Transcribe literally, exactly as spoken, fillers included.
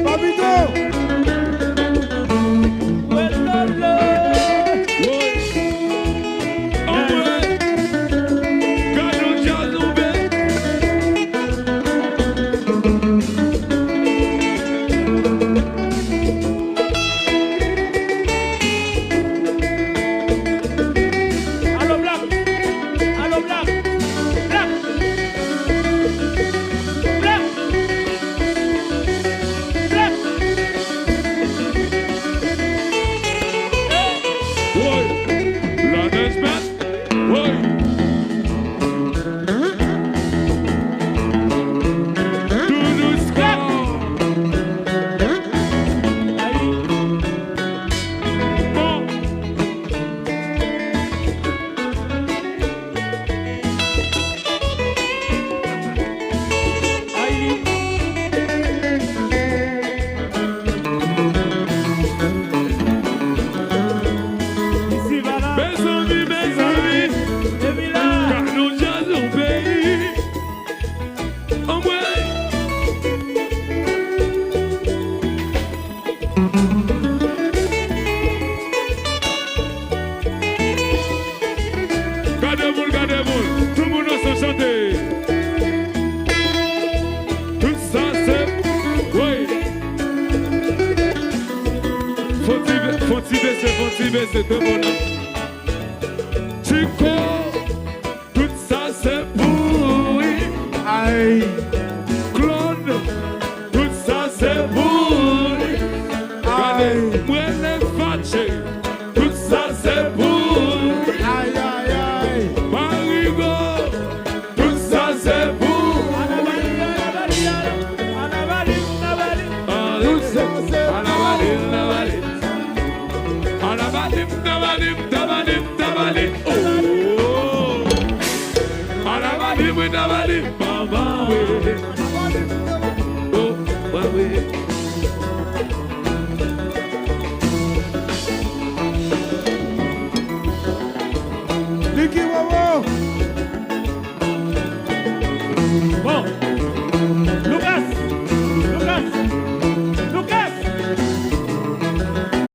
Papito! Woy! Anmwey! Gade yon djaz, yon bèl. Alo, Black! Alo, Black! Black! Black! Black! Woy! La nèj bèt! Woy! Tou doucement! Bon! Mezanmi, mezanmi, gade yon djaz yon peyi. Anmwey! Gade moun, gade moun, tout moun ansanm chante. Tout sa se, woy. Fon ti, fon ti bese, fon ti bese, tout moun. Tchiko. Tout sa se pou ou wi. Ay. Claude, tout sa se pou ou wi. Gade, ay. M rele Fache.